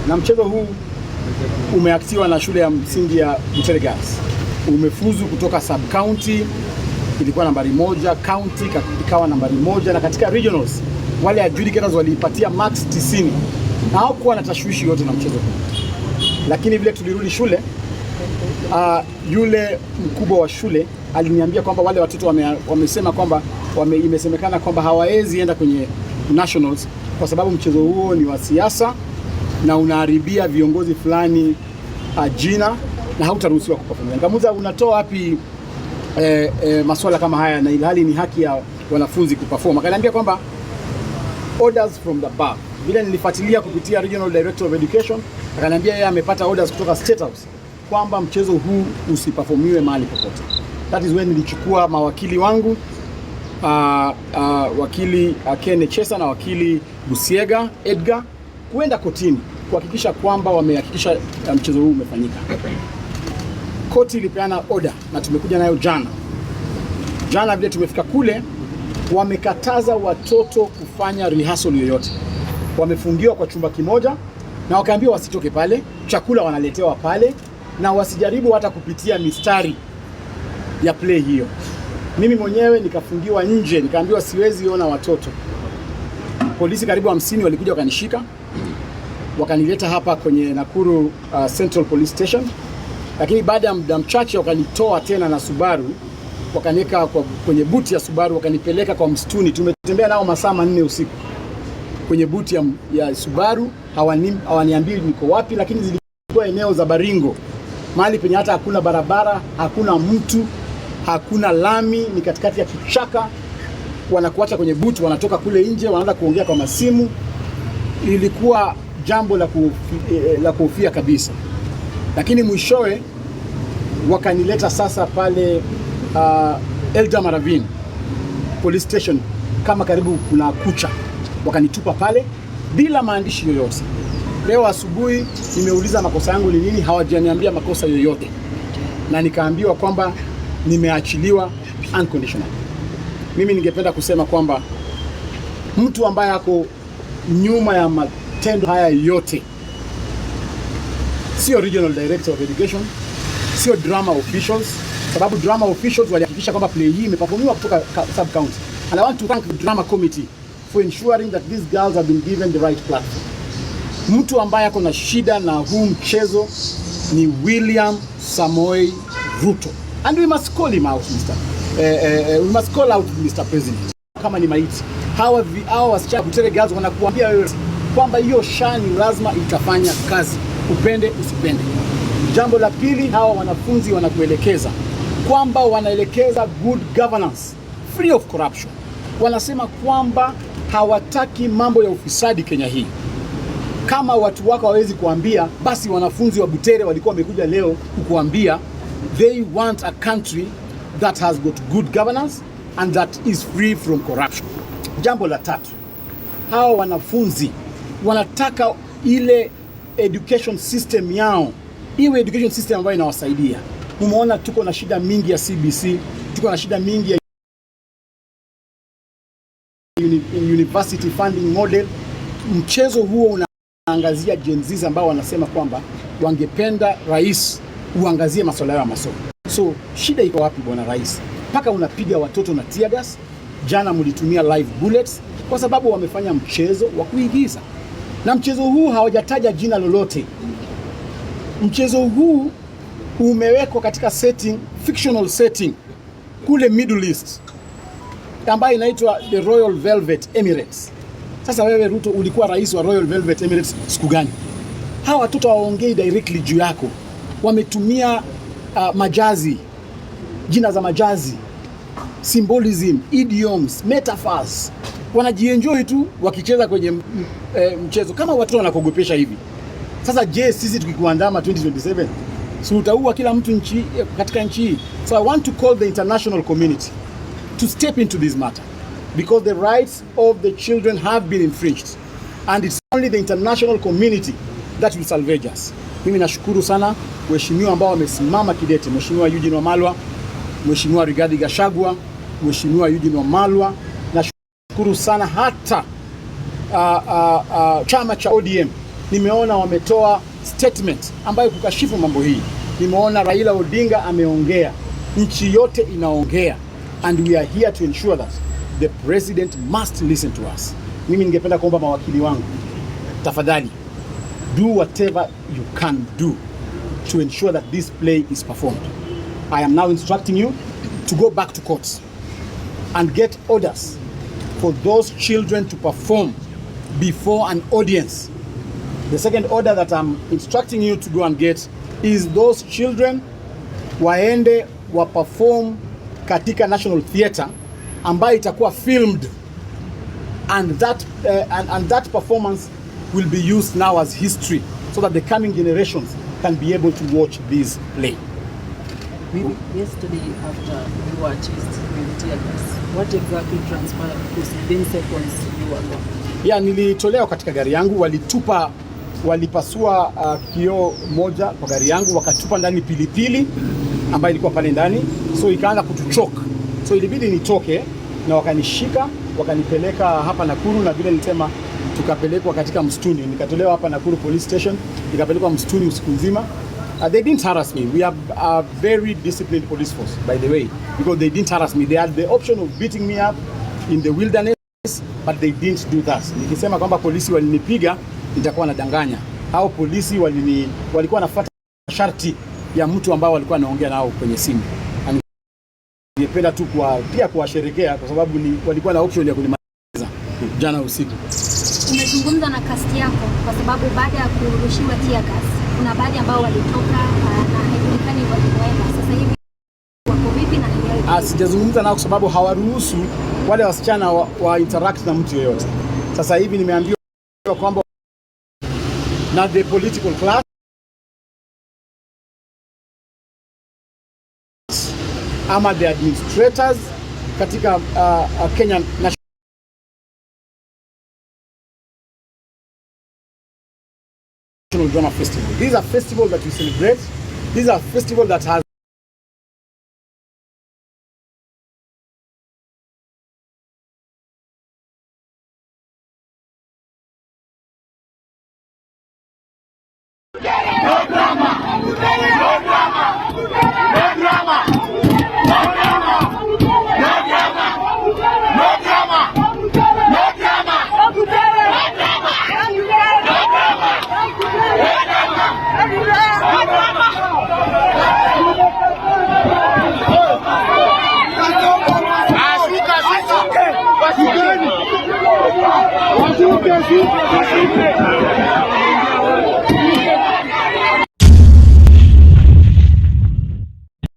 Na mchezo huu umeactiwa na shule ya msingi ya Butere Girls, umefuzu kutoka sub county, ilikuwa nambari 1, county ikawa nambari 1, na katika regionals wale adjudicators waliipatia max 90 na hawakuwa na tashwishi yote na mchezo huu. Lakini vile tulirudi shule, yule mkubwa wa shule aliniambia kwamba wale watoto wamesema kwamba imesemekana kwamba hawawezi enda kwenye nationals kwa sababu mchezo huo ni wa siasa na unaharibia viongozi fulani jina na hautaruhusiwa kuperform. Nikamuuliza, unatoa wapi masuala kama haya na ilhali ni haki ya wanafunzi kuperform? Akaniambia kwamba orders from the above. Vile nilifuatilia kupitia Regional Director of Education, akaniambia yeye amepata orders kutoka State House kwamba mchezo huu usiperformiwe mahali popote. That is when nilichukua mawakili wangu, wakili Ken Echesa na wakili Busiega Edgar kuenda kotini kuhakikisha kwamba wamehakikisha mchezo huu umefanyika. Koti ilipeana order na tumekuja nayo jana. Jana vile tumefika kule, wamekataza watoto kufanya rehearsal yoyote. Wamefungiwa kwa chumba kimoja na wakaambiwa wasitoke pale, chakula wanaletewa pale na wasijaribu hata kupitia mistari ya play hiyo. Mimi mwenyewe nikafungiwa nje, nikaambiwa siwezi ona watoto. Polisi karibu 50 walikuja wakanishika, wakanileta hapa kwenye Nakuru Central Police Station, lakini baada ya muda mchache wakanitoa tena na Subaru, wakaniweka kwenye buti ya Subaru, wakanipeleka kwa msituni. Tumetembea nao masaa 4 usiku kwenye buti ya Subaru, hawaniambii niko wapi, lakini zilikuwa eneo za Baringo, mahali penye hata hakuna barabara, hakuna mtu, hakuna lami, ni katikati ya kichaka. Wanakuacha kwenye buti, wanatoka kule nje, wanaanza kuongea kwa masimu. Ilikuwa jambo la kuhofia kabisa, lakini mwishowe wakanileta sasa pale Eldama Ravine Police Station, kama karibu kuna kucha, wakanitupa pale bila maandishi yoyote. Leo asubuhi nimeuliza makosa yangu ni nini, hawajaniambia makosa yoyote, na nikaambiwa kwamba nimeachiliwa unconditionally. Mimi ningependa kusema kwamba mtu ambaye ako nyuma ya matendo haya yote sio Regional Director of Education, sio drama officials, sababu drama officials walihakikisha kwamba play hii imeperformiwa kutoka sub county. And I want to thank the drama committee for ensuring that these girls have been given the right platform. Mtu ambaye ako na shida na huu mchezo ni William Samoei Ruto. And we must call him out, Mr. We must call out Mr. President. Kama ni maiti. Hawa wasichana Butere Girls wanakuambia wewe kwamba hiyo SHA ni lazima itafanya kazi, upende usipende. Jambo la pili, hawa wanafunzi wanakuelekeza kwamba wanaelekeza good governance, free of corruption. Wanasema kwamba hawataki mambo ya ufisadi Kenya hii. Kama watu wako hawawezi kuambia, basi wanafunzi wa Butere walikuwa wamekuja leo kukuambia they want a country that has got good governance and that is free from corruption. Jambo la tatu, hawa wanafunzi wanataka ile education system yao iwe education system ambayo inawasaidia. Mumeona tuko na shida mingi ya CBC, tuko na shida mingi ya university funding model. Mchezo huo unaangazia Gen Z ambao wanasema kwamba wangependa rais uangazie masuala yao ya masomo. So shida iko wapi, bwana rais? Mpaka unapiga watoto na tear gas. Jana mlitumia live bullets kwa sababu wamefanya mchezo wa kuigiza, na mchezo huu hawajataja jina lolote. Mchezo huu umewekwa katika setting, fictional setting kule Middle East ambayo inaitwa the Royal Velvet Emirates. Sasa wewe Ruto ulikuwa rais wa Royal Velvet Emirates siku gani? Hawa watoto hawaongei directly juu yako, wametumia majazi, jina za majazi, symbolism, idioms, metaphors. Wanajienjoy tu wakicheza kwenye mchezo kama watoto wanakuogopesha hivi. Sasa je, sisi tukikuandama 2027 si utaua kila mtu katika nchi hii? So I want to call the international community to step into this matter because the rights of the children have been infringed and it's only the international community that will salvage us. Mimi nashukuru sana waheshimiwa ambao wamesimama kidete, Mheshimiwa Eugene Wamalwa, Mheshimiwa Rigathi Gachagua, Mheshimiwa Eugene Wamalwa. Nashukuru sana hata chama cha ODM Nimeona wametoa statement ambayo kukashifu mambo hii. Nimeona Raila Odinga ameongea, nchi yote inaongea, and we are here to ensure that the president must listen to us. Mimi ningependa kuomba mawakili wangu, tafadhali do whatever you can do to ensure that this play is performed. I am now instructing you to go back to court and get orders for those children to perform before an audience. The second order that I'm instructing you to go and get is those children waende wa perform katika National Theatre ambayo itakuwa filmed and that performance will be used now as history so that the coming generations can be able to watch this play. Maybe yesterday after you were chased with tear gas, what exactly transpired? Because within seconds you were gone. Yeah, nilitolewa katika gari yangu, walitupa walipasua kioo moja kwa gari yangu, wakatupa ndani pilipili ambayo ilikuwa pale ndani, so ikaanza kutuchoke, so ilibidi nitoke na wakanishika wakanipeleka hapa Nakuru, na vile nilisema tukapelekwa katika msituni, nikatolewa hapa Nakuru police station, nikapelekwa msituni usiku nzima. They didn't harass me. We have a very disciplined police force, by the way, because they didn't harass me. They had the option of beating me up in the wilderness, but they didn't do that. Nikisema kwamba polisi walinipiga nitakuwa nadanganya. Hao polisi walikuwa wanafuata sharti ya mtu ambao walikuwa wanaongea nao kwenye simu. Na ningependa tu pia kuwasherekea kwa sababu walikuwa na option ya kunimaliza jana usiku. Umezungumza na cast yako kwa sababu baada ya kurushiwa tear gas kuna baadhi ambao walitoka na haijulikani walikoenda. Sasa hivi wako vipi na hali yao iko Ah, vipi? sijazungumza nao kwa sababu hawaruhusu wale wasichana wa interact na mtu yoyote. Sasa hivi nimeambiwa kwamba na the political class ama the administrators katika Kenya National Drama Festival. These are festival that we celebrate. These are festival that has No drama! No drama! No drama! No drama! No drama! No drama! No drama! No drama! No drama! No drama! Shuka, shuka! Washuke! Washuke, shuke, washuke!